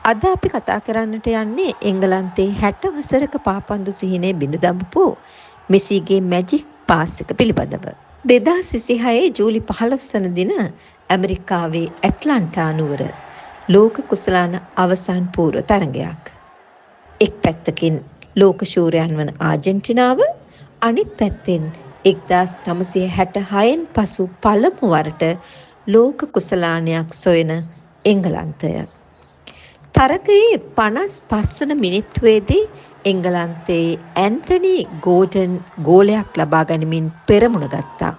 අද අපි කතා කරන්නට යන්නේ එංගලන්තයේ 60 වසරක පාපන්දු සිහිනය බිඳ දමපු මෙසිගේ මැජික් පාස් එක පිළිබඳව. 2026 ජූලි 15 වන දින ඇමරිකාවේ ඇට්ලාන්ටා නුවර ලෝක කුසලාන අවසන් පූර්ව තරගයක්. එක් පැත්තකින් ලෝක ශූරයන් වන ආජන්ටිනාව, අනිත් පැත්තෙන් 1966න් පසු පළමු වරට ලෝක කුසලානයක් සොයන එංගලන්තය. තරගයේ 55 වන මිනිත්තුවේදී එංගලන්තයේ ඇන්තනි ගෝඩන් ගෝලයක් ලබා ගනිමින් පෙරමුණ ගත්තා.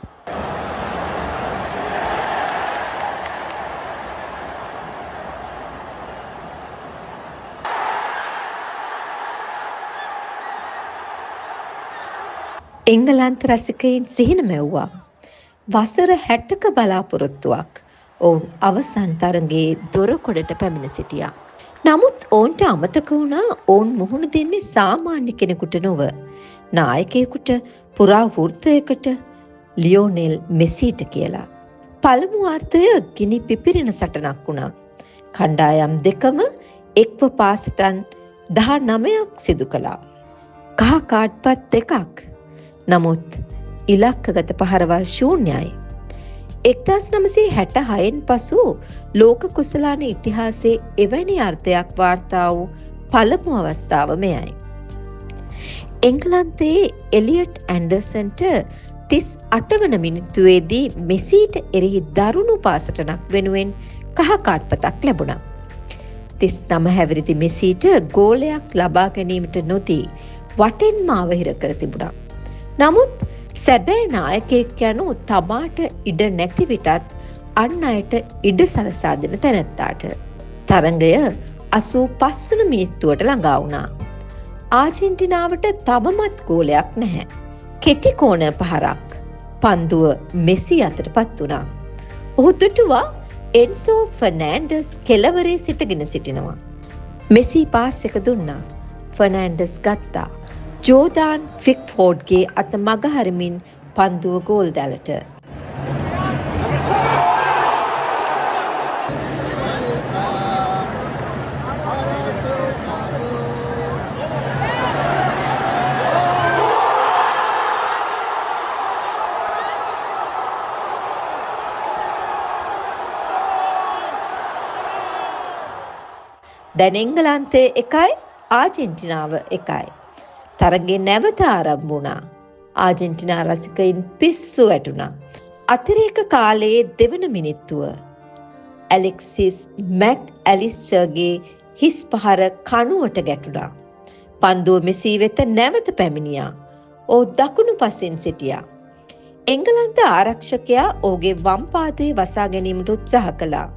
එංගලන්ත රසිකයින් සිහින මැව්වා. වසර 60ක බලාපොරොත්තුවක් ඔවුන් අවසන් තරගයේ දොරකොඩට පැමිණ සිටියා. නමුත් ඔවුන්ට අමතක වුණා ඔවුන් මුහුණ දෙන්නේ සාමාන්‍ය කෙනෙකුට නොව නායකයෙකුට, පුරා වෘත්තයකට, ලියෝනෙල් මෙසිට කියලා. පළමු අර්ධය ගිනි පිපිරෙන සටනක් වුණා. කණ්ඩායම් දෙකම එක්ව පාසටන් 19ක් සිදු කළා. කහ කාඩ්පත් දෙකක්. නමුත් ඉලක්කගත පහරවල් ශූන්‍යයි. 1966න් පසු ලෝක කුසලාන ඉතිහාසයේ එවැනි අර්ථයක් වාර්තා වූ පළමු අවස්ථාව මෙයයි. එංගලන්තයේ එලියට් ඇන්ඩර්සන්ට 38 වන මිනිත්තුවේදී මෙසීට එරෙහි දරුණු පාසටනක් වෙනුවෙන් කහ කාඩ්පතක් ලැබුණා. 39 හැවිරිදි මෙසීට ගෝලයක් ලබා ගැනීමට නොදී වටෙන්ම අවහිර කර තිබුණා. නමුත් සැබෑ නායකයෙක් යනු තමාට ඉඩ නැති විටත් අන් අයට ඉඩ සලසා දෙන තැනැත්තාට. තරඟය 85 වන මිනිත්තුවට ළඟා වුණා. ආජන්ටිනාවට තවමත් ගෝලයක් නැහැ. කෙටි කෝනර් පහරක් පන්දුව මෙසි අතට පත් වුණා. ඔහු දුටුවා එන්සෝ ෆර්නෑන්ඩස් කෙළවරේ සිටගෙන සිටිනවා. මෙසි පාස් එක දුන්නා. ෆර්නෑන්ඩස් ගත්තා. ජෝදාන් ෆික්ෆෝඩ්ගේ අත මගහරමින් පන්දුව ගෝල් දැලට. දැන් එංගලන්තය 1යි ආජන්ටිනාව 1යි. තරගය නැවත ආරම්භ වුණා. ආජන්ටිනා රසිකයින් පිස්සු වැටුණා. අතිරේක කාලයේ දෙවන මිනිත්තුව ඇලෙක්සිස් මැක් ඇලිස්ටර්ගේ හිස් පහර කණුවට ගැටුණා. පන්දුව මෙසී වෙත නැවත පැමිණියා. ඔහු දකුණු පසින් සිටියා. එංගලන්ත ආරක්ෂකයා ඔහුගේ වම් පාදයේ වසා ගැනීමට උත්සාහ කළා.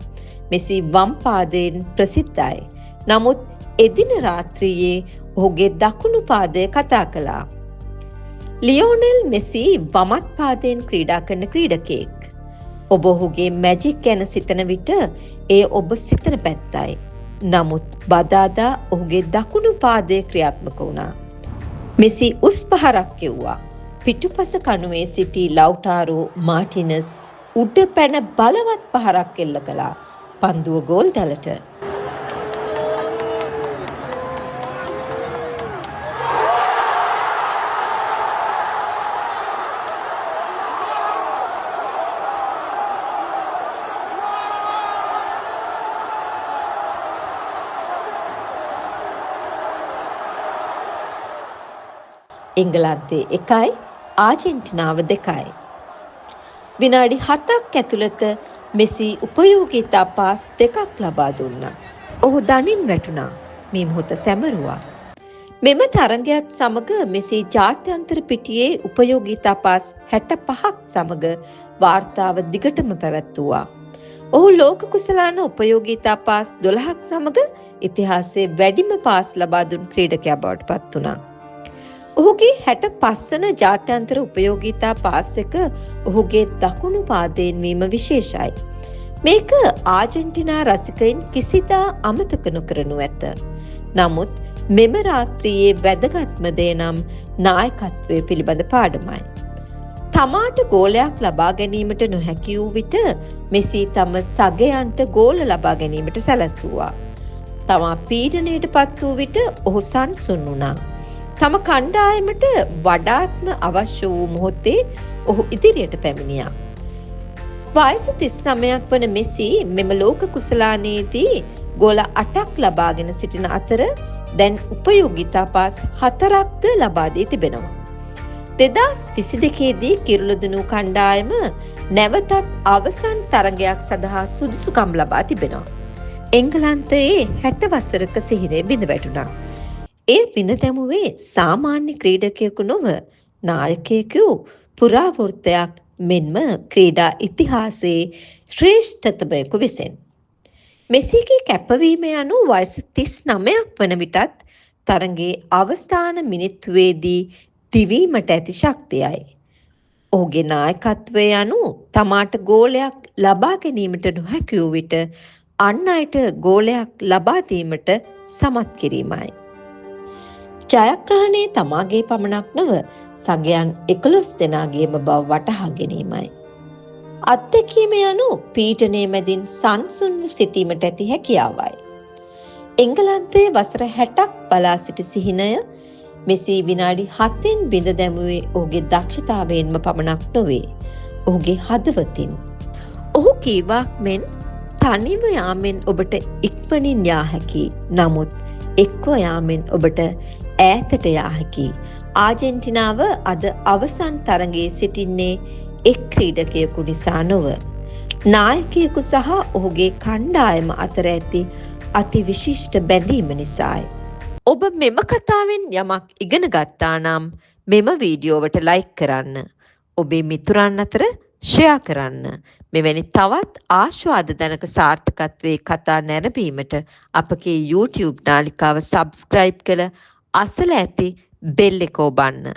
මෙසී වම් පාදයෙන් ප්‍රසිද්ධයි. නමුත් එදින රාත්‍රියේ ඔහුගේ දකුණු පාදය කතා කළා. ලියෝනෙල් මෙසි වමත් පාදයෙන් ක්‍රීඩා කරන ක්‍රීඩකයෙක්. ඔබ ඔහුගේ මැජික් ගැන සිතන විට එය ඔබ සිතන පැත්තයි. නමුත් බදාදා ඔහුගේ දකුණු පාදය ක්‍රියාත්මක වුණා. මෙසි උස් පහරක් කෙව්වා. පිටුපස කණුවේ සිටි ලවුටාරෝ මාටිනස් උඩ පැන බලවත් පහරක් එල්ල කළා. පන්දුව ගෝල් දැලට. එංගලන්තයේ 1යි ආජන්ටිනාව 2යි. විනාඩි 7ක් ඇතුළත මෙසි උපයෝගීතා පාස් දෙකක් ලබා දුන්නා. ඔහු දණින් වැටුණා. මේ මොහොත සැමරුවා. මෙම තරගයත් සමග මෙසි ජාත්‍යන්තර පිටියේ උපයෝගීතා පාස් 65ක් සමග වාර්තාව දිගටම පැවැත්වුවා. ඔහු ලෝක කුසලාන උපයෝගීතා පාස් 12ක් සමග ඉතිහාසයේ වැඩිම පාස් ලබා දුන් ක්‍රීඩකයා බවට පත් වුණා. ඔහුගේ 65 වන ජාත්‍යන්තර උපයෝගීතා පාස් එක ඔහුගේ දකුණු පාදයෙන් වීම විශේෂයි. මේක ආජන්ටිනා රසිකයින් කිසිදා අමතක නොකරනු ඇත. නමුත් මෙම රාත්‍රියේ වැදගත්ම දේ නම් නායකත්වය පිළිබඳ පාඩමයි. තමාට ගෝලයක් ලබා ගැනීමට නොහැකි වූ විට මෙසී තම සගයන්ට ගෝල ලබා ගැනීමට සැලැස්සුවා. තමා පීඩනයට පත් වූ විට ඔහු සංසුන් වුණා. තම කණ්ඩායමට වඩාත්ම අවශ්‍ය වූ මොහොතේ ඔහු ඉදිරියට පැමිණියා. වයස 39ක් වන මෙසි මෙම ලෝක කුසලානයේදී ගෝල 8ක් ලබාගෙන සිටින අතර දැන් උපයෝගිතා පාස් 4ක්ද ලබා දී තිබෙනවා. 2022 දී කිරුළදුණු කණ්ඩායම නැවතත් අවසන් තරගයක් සඳහා සුදුසුකම් ලබා තිබෙනවා. එංගලන්තයේ 60 වසරක සිහිනය බිඳ වැටුණා. එය බිඳ දැමුවේ සාමාන්‍ය ක්‍රීඩකයෙකු නොව නායකයෙකු පුරාවෘත්තයක් මෙන්ම ක්‍රීඩා ඉතිහාසයේ ශ්‍රේෂ්ඨතමයෙකු විසින්. මෙසිගේ කැපවීම යනු වයස 39ක් වන විටත් තරගයේ අවසාන මිනිත්තුවේදී දිවීමට ඇති ශක්තියයි. ඔහුගේ නායකත්වය යනු තමාට ගෝලයක් ලබා ගැනීමට නොහැකි වූ විට අන් අයට ගෝලයක් ලබා දීමට සමත් කිරීමයි. ජයග්‍රහණය තමාගේ පමණක් නොව සගයන් 11 දෙනාගේම බව වටහා ගැනීමයි. අත්දැකීම යනු පීඩනය මැදින් සංසුන්ව සිටීමට ඇති හැකියාවයි. එංගලන්තයේ වසර 60ක් බලා සිටි සිහිනය මෙසී විනාඩි 7න් බිඳ දැමුවේ ඔහුගේ දක්ෂතාවයෙන්ම පමණක් නොවේ, ඔහුගේ හදවතින්. ඔහු කීවාක් මෙන් තනිව යාමෙන් ඔබට ඉක්මනින් යා හැකි. නමුත් එක්ව යාමෙන් ඔබට ඈතට යා හැකි. ආජන්ටිනාව අද අවසන් තරගයේ සිටින්නේ එක් ක්‍රීඩකයෙකු නිසා නොව, නායකයෙකු සහ ඔහුගේ කණ්ඩායම අතර ඇති අතිවිශිෂ්ට බැඳීම නිසායි. ඔබ මෙම කතාවෙන් යමක් ඉගෙන ගත්තා නම් මෙම වීඩියෝවට ලයික් කරන්න. ඔබේ මිතුරන් අතර ෂෙයා කරන්න. මෙවැනි තවත් ආශ්වාදජනක සාර්ථකත්වයේ කතා නැරඹීමට අපගේ YouTube නාලිකාව සබ්ස්ක්‍රයිබ් කළ අසල ඇති බෙල් එක ඔබන්න.